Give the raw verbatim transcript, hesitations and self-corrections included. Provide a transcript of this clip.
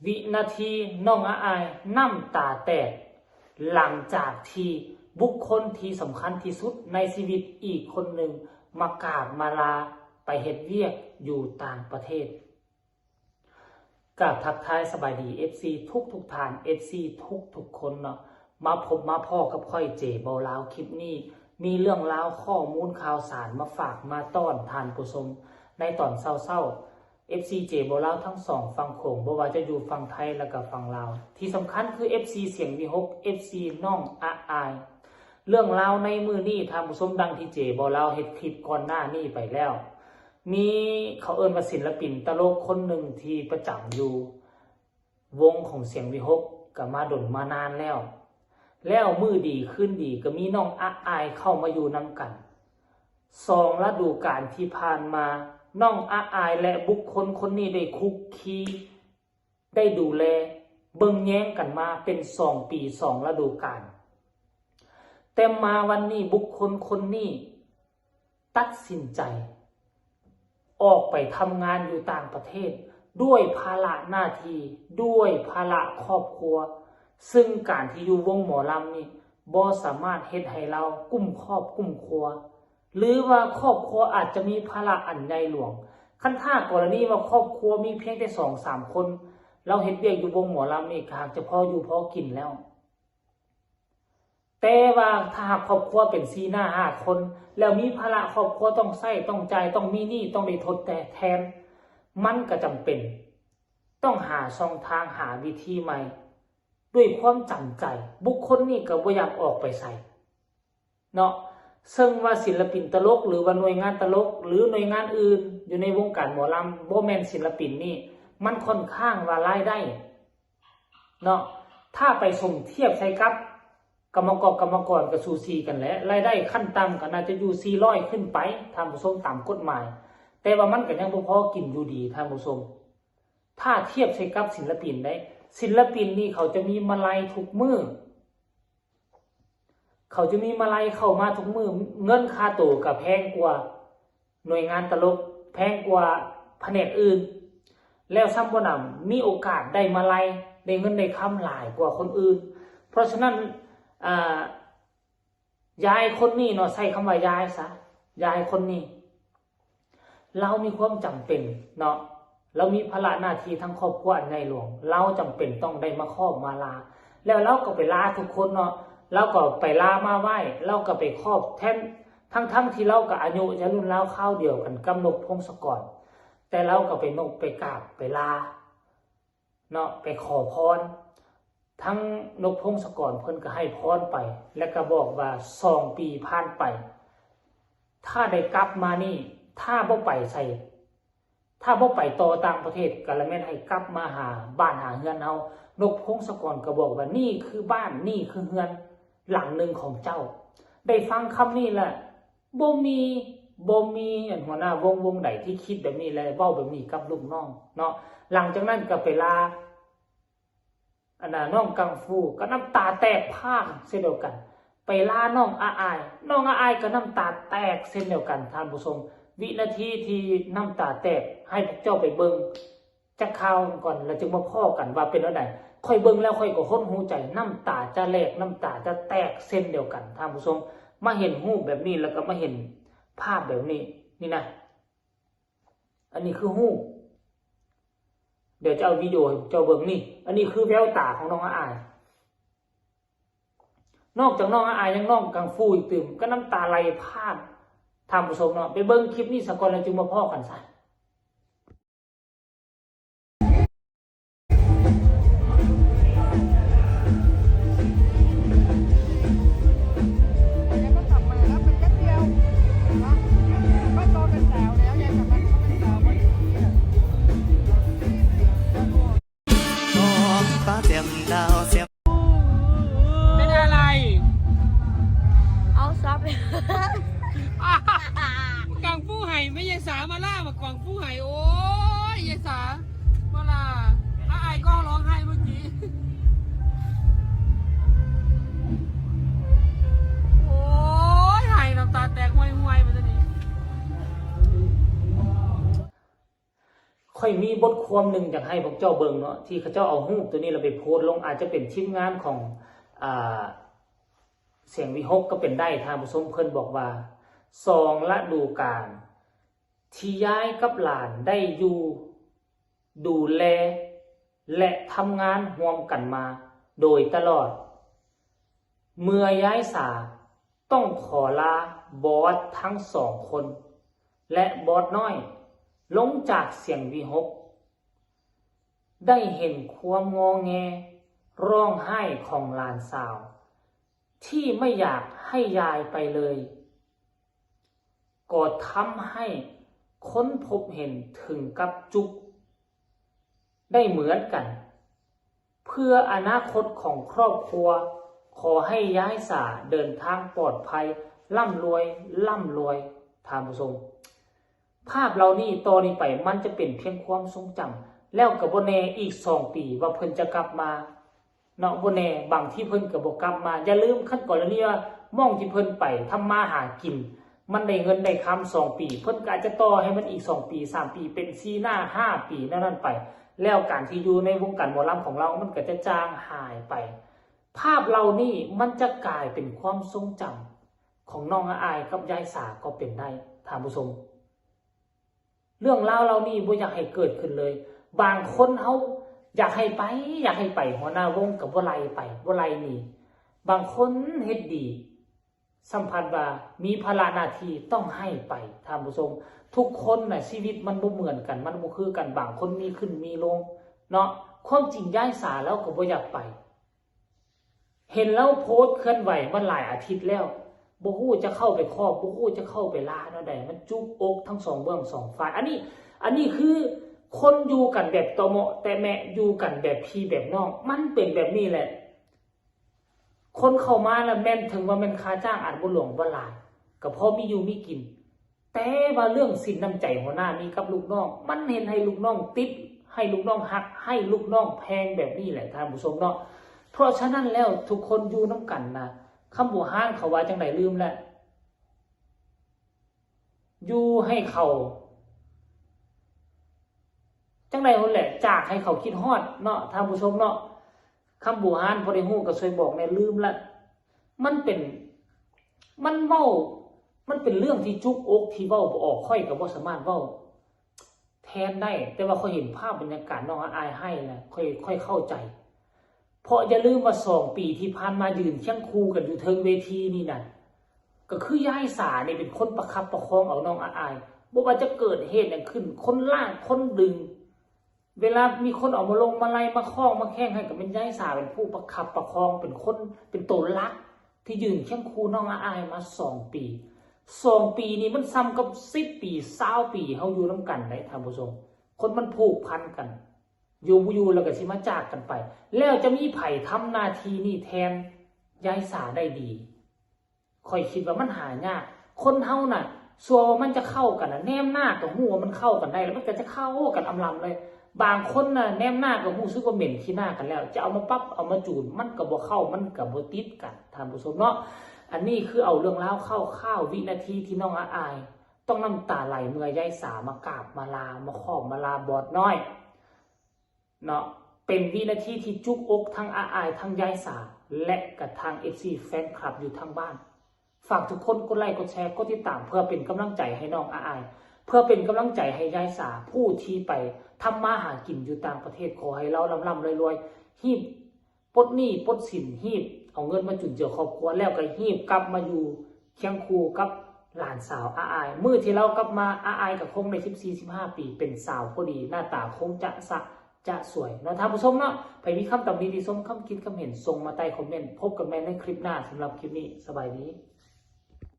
วินาทีน้องอาอายน้ำตาแตก หลังจากที่บุคคลที่สำคัญที่สุดในชีวิตอีกคนหนึ่งมากราบมาลาไปเฮ็ดเวียกอยู่ต่างประเทศ กราบทักทายสบายดี เอฟซี ทุกทุกท่าน เอฟซี ทุกทุกคนเนาะ มาพบมาพ้อกับข้อยเจเบาลาว คลิปนี้มีเรื่องราวข้อมูลข่าวสารมาฝากมาต้อนท่านผู้ชมในตอนเช้าๆ เอฟซี เจเบาลาวทั้งสองฝั่งโขง บ่ว่าจะอยู่ฝั่งไทยและก็ฝั่งลาว ที่สำคัญคือ เอฟซี เสียงวิหก เอฟซี น้องอาอาย เรื่องราวในมื้อนี้ท่านผู้ชม ดังที่เจเบาลาวเฮ็ดคลิปก่อนหน้านี้ไปแล้ว มีเขาเอิ้นว่าศิลปินตลกคนหนึ่งที่ประจำอยู่วงของเสียงวิหก ก็มาดนมานานแล้ว แล้วมื้อดีคืนดีก็มีน้องอาอายเข้ามาอยู่นำกัน สองฤดูกาลที่ผ่านมา น้องอาอายและบุคคลคนนี้ได้คุกคี ได้ดูแลเบิ่งแยงกันมาเป็นสองปีสองฤดูกาล แต่มาวันนี้บุคคลคนนี้ตัดสินใจ ออกไปทำงานอยู่ต่างประเทศ ด้วยภาระหน้าที่ ด้วยภาระครอบครัว ซึ่งการที่อยู่วงหมอลำนี่บ่สามารถเฮ็ดให้ลาวกุ้มครอบกุ้มครัว หรือว่าครอบครัวอาจจะมีภาระอันใหญ่หลวง คันถ้ากรณีว่าครอบครัวมีเพียงแต่สองสามคน ลาวเฮ็ดเวียกอยู่วงหมอลำนี่ก็หากจะพออยู่พอกินแล้ว แต่ว่าถ้าหากครอบครัวเป็นสี่หน้าห้าคน แล้วมีภาระครอบครัวต้องใช้ต้องจ่าย ต้องมีหนี้ ต้องได้ทดแทน มันก็จำเป็น ต้องหาช่องทางหาวิธีใหม่ ด้วยความจำใจ บุคคลนี้ก็บ่อยากออกไปไสเนาะ ซึ่งว่าศิลปินตลก หรือว่าหน่วยงานตลก หรือหน่วยงานอื่นอยู่ในวงการหมอลำ บ่แม่นศิลปินนี่ มันค่อนข้างว่ารายได้เนาะ ถ้าไปสมเทียบใส่กับกรรมกร กรรมกรก็สูสีกันแหละ รายได้ขั้นต่ำก็น่าจะอยู่สี่ร้อยขึ้นไป ท่านผู้ชม ตามกฎหมาย แต่ว่ามันก็ยังบ่พอกินอยู่ดี ท่านผู้ชม ถ้าเทียบใส่กับศิลปินได้ ศิลปินนี่เขาจะมีมาลัยทุกมื้อ เขาจะมีมาลัยเข้ามาทุกมื้อ เงินค่าตัวก็แพงกว่าหน่วยงานตลก แพงกว่าแผนกอื่น แล้วซ้ำบ่หนำ มีโอกาสได้มาลัย ได้เงินได้คำหลายกว่าคนอื่น เพราะฉะนั้น อ่า ยายคนนี้เนาะ ใช้คำว่ายายซะ ยายคนนี้ ลาวมีความจำเป็นเนาะ ลาวมีภาระหน้าที่ทางครอบครัวอันใหญ่หลวง ลาวจำเป็นต้องได้มาขอมาลา แล้วลาวก็ไปลาทุกคนเนาะ ลาวก็ไปลามาไหว้ ลาวก็ไปขอบแทน ทั้งๆที่ลาวก็อายุจะรุ่นราวคราวเดียวกันกับนกพงศกร แต่ลาวก็ไปนกไปกราบไปลา เนาะ ไปขอพร ทั้งนกพงศกรเพิ่นก็ให้พรไป และก็บอกว่าสองปีผ่านไป ถ้าได้กลับมานี่ ถ้าบ่ไปไส ถ้าบ่ไปต่อต่างประเทศ ก็ละแม่นให้กลับมาหาบ้านหาเฮือนเฮา นกพงศกรก็บอกว่านี่คือบ้าน นี่คือเฮือนหลังหนึ่งของเจ้า ได้ฟังคำนี้แล้ว บ่มี บ่มีอันหัวหน้าวงวงใดที่คิดแบบนี้และเว้าแบบนี้กับลูกน้องเนาะ หลังจากนั้นก็ไปลา อันน่ะ น้องกังฟูก็น้ำตาแตกพรากเช่นเดียวกัน ไปลาน้องอาอาย น้องอาอายก็น้ำตาแตกเช่นเดียวกัน ท่านผู้ชม วินาทีที่น้ำตาแตก ให้พวกเจ้าไปเบิ่ง จักคราวก่อน แล้วจึงมาพ้อกันว่าเป็นแนวใด ข้อยเบิ่งแล้วข้อยก็หดหู่ใจ น้ำตาจะแหลก น้ำตาจะแตกเช่นเดียวกัน ท่านผู้ชม มาเห็นรูปแบบนี้ แล้วก็มาเห็นภาพแบบนี้ นี่นะ อันนี้คือรูป เดี๋ยวจะเอาวิดีโอให้เจ้าเบิ่งนี่ อันนี้คือแววตาของน้องอาอาย นอกจากน้องอาอายยังน้องกังฟูอีกตื่ม ก็น้ำตาไหลพราก ท่านผู้ชมเนาะ ไปเบิ่งคลิปนี้ซะก่อน แล้วจึงมาพ้อกันซะ แล้วก็กลับมาแล้วเป็นแป๊บเดียวนะ ก็โตเป็นสาวแล้ว ยายกลับมาก็เป็นสาวพอดีเนี่ย ฟ้าแจ่มดาวแจ่ม เป็นอะไร เอาซับเลย กังฟูไห่ไม่ใช่สาวมาล่ามาก่อน มีบทความหนึ่งอยากให้พวกเจ้าเบิ่งเนาะ ที่เขาเจ้าเอารูปตัวนี้แล้วไปโพสต์ลง อาจจะเป็นทีมงานของ อ่า เสียงวิหกก็เป็นได้ ท่านผู้ชม เพิ่นบอกว่า สองฤดูกาลที่ยายกับหลานได้อยู่ดูแล และทำงานร่วมกันมาโดยตลอด เมื่อยายสาต้องขอลาบอสทั้งสองคน และบอสน้อยลงจากเสียงวิหก ได้เห็นความงอแงร้องไห้ของหลานสาว ที่ไม่อยากให้ยายไปเลย ก็ทำให้ค้นพบเห็นถึงกับจุกได้เหมือนกัน เพื่ออนาคตของครอบครัว ขอให้ยายสาเดินทางปลอดภัย ร่ำรวยร่ำรวย ท่านผู้ชม ภาพเหล่านี้ต่อนี้ไปมันจะเป็นเพียงความทรงจำ แล้วก็บ่แน่อีกสองปีว่าเพิ่นจะกลับมา เนาะ บ่แน่ บางทีเพิ่นก็บ่กลับมา อย่าลืม คันกรณีว่าหม่องที่เพิ่นไปทำมาหากิน มันได้เงินได้คำสองปี เพิ่นก็อาจจะต่อให้มันอีกสองปี สามปี เป็นสี่ ห้า ห้าปีแนวนั้นไป แล้วการที่อยู่ในวงการหมอลำของเรามันก็จะจางหายไป ภาพเหล่านี้มันจะกลายเป็นความทรงจำของน้องอาอายกับยายสาก็เป็นได้ ท่านผู้ชม เรื่องราวเหล่านี้บ่อยากให้เกิดขึ้นเลย บางคนเฮาอยากให้ไป อยากให้ไป หัวหน้าวงก็บ่ไล่ไป บ่ไล่หนี บางคนเฮ็ดดี สัมผัสว่ามีภาระหน้าที่ต้องให้ไป ท่านผู้ชม ทุกคนน่ะ ชีวิตมันบ่เหมือนกัน มันบ่คือกัน บางคนมีขึ้นมีลง เนาะ ความจริงยายสาลาวก็บ่อยากไป เห็นลาวโพสต์เคลื่อนไหวมาหลายอาทิตย์แล้ว บ่ฮู้จะเข้าไปคอบ บ่ฮู้จะเข้าไปลาแนวใด มันจุกอกทั้งสองเบื้องสองฝ่าย อันนี้ อันนี้คือคนอยู่กันแบบตอเหมาะแตะแมะ อยู่กันแบบพี่แบบน้อง มันเป็นแบบนี้แหละ คนเข้ามาแล้วแม่น ถึงว่าแม่นค่าจ้างอาจบ่หลวงบ่หลาย ก็พอมีอยู่มีกิน แต่ว่าเรื่องศีลน้ำใจหัวหน้ามีกับลูกน้อง มันเฮ็ดให้ลูกน้องติด ให้ลูกน้องฮัก ให้ลูกน้องแพงแบบนี้แหละ ท่านผู้ชมเนาะ เพราะฉะนั้นแล้วทุกคนอยู่นำกันนะ คำโบราณเขาว่าจั่งใดลืมแล้ว อยู่ให้เขา จั่งใดหั้นแหละ จากให้เขาคิดฮอดเนาะ ท่านผู้ชมเนาะ คำโบราณพอได้ฮู้ก็ช่วยบอกแหน่ ลืมละ มันเป็น มันเว้า มันเป็นเรื่องที่จุกอกที่เว้าบ่ออก ข้อยก็บ่สามารถเว้าแทนได้ แต่ว่าข้อยเห็นภาพบรรยากาศน้องอาอายไห้แล้ว ข้อย ข้อยเข้าใจ เพราะอย่าลืมว่าสองปีที่ผ่านมายืนเคียงคู่กันอยู่เทิงเวทีนี่น่ะ ก็คือยายสานี่เป็นคนประคับประคองเอาน้องอาอาย บ่ว่าจะเกิดเหตุหยังขึ้น คนลาก คนดึง เวลามีคนเอามาลงมาไล่มาคล้องมาแข่งให้ ก็เป็นยายสาเป็นผู้ประคับประคอง เป็นคน เป็นตัวหลัก ที่ยืนเคียงคู่น้องอาอายมาสองปี สองปีนี่มันส่ำกับสิบปี ซาวปี เฮาอยู่นำกันได้ ท่านผู้ชม คนมันผูกพันกัน อยู่บ่อยู่แล้วก็สิมาจากกันไป แล้วจะมีไผทำหน้าที่นี่แทนยายสาได้ดี ข้อยคิดว่ามันหายาก คนเฮาน่ะ ซัวว่ามันจะเข้ากันน่ะ แนมหน้าก็ฮู้ว่ามันเข้ากันได้ แล้วมันก็จะเข้ากันอำลำเลย บางคนน่ะ แนมหน้าก็รู้สึกว่าเหม็นขี้หน้ากันแล้ว จะเอามาปรับเอามาจูน มันก็บ่เข้า มันก็บ่ติดกัน ท่านผู้ชมเนาะ อันนี้คือเอาเรื่องราวคร่าวๆ วินาทีที่น้องอาอาย ต้องน้ำตาไหลเมื่อยายสามากราบมาลา มาขอบมาลาบอสน้อย เนาะ เป็นวินาทีที่จุกอกทั้งอาอายทั้งยายสา และกระทั่ง เอฟซี แฟนคลับอยู่ทางบ้าน ฝากทุกคนกดไลค์กดแชร์กดติดตาม เพื่อเป็นกำลังใจให้น้องอาอาย เพื่อเป็นกำลังใจให้ยายสา ผู้ที่ไปทำมาหากินอยู่ต่างประเทศ ขอให้ลาวร่ำๆรวยๆ ฮีบปลดหนี้ปลดสิน ฮีบเอาเงินมาจุนเจือครอบครัว แล้วก็ฮีบกลับมาอยู่เคียงคู่กับหลานสาวอาอาย มื้อที่ลาวกลับมาอาอายก็คงได้สิบสี่ สิบห้าปี เป็นสาวพอดี หน้าตาคงจะสะ จะสวยเนาะ ท่านผู้ชมเนาะ ไผมีคำตำหนิติชม คำคิดคำเห็น ส่งมาใต้คอมเมนต์ พบกันใหม่ในคลิปหน้า สำหรับคลิปนี้ สบายดี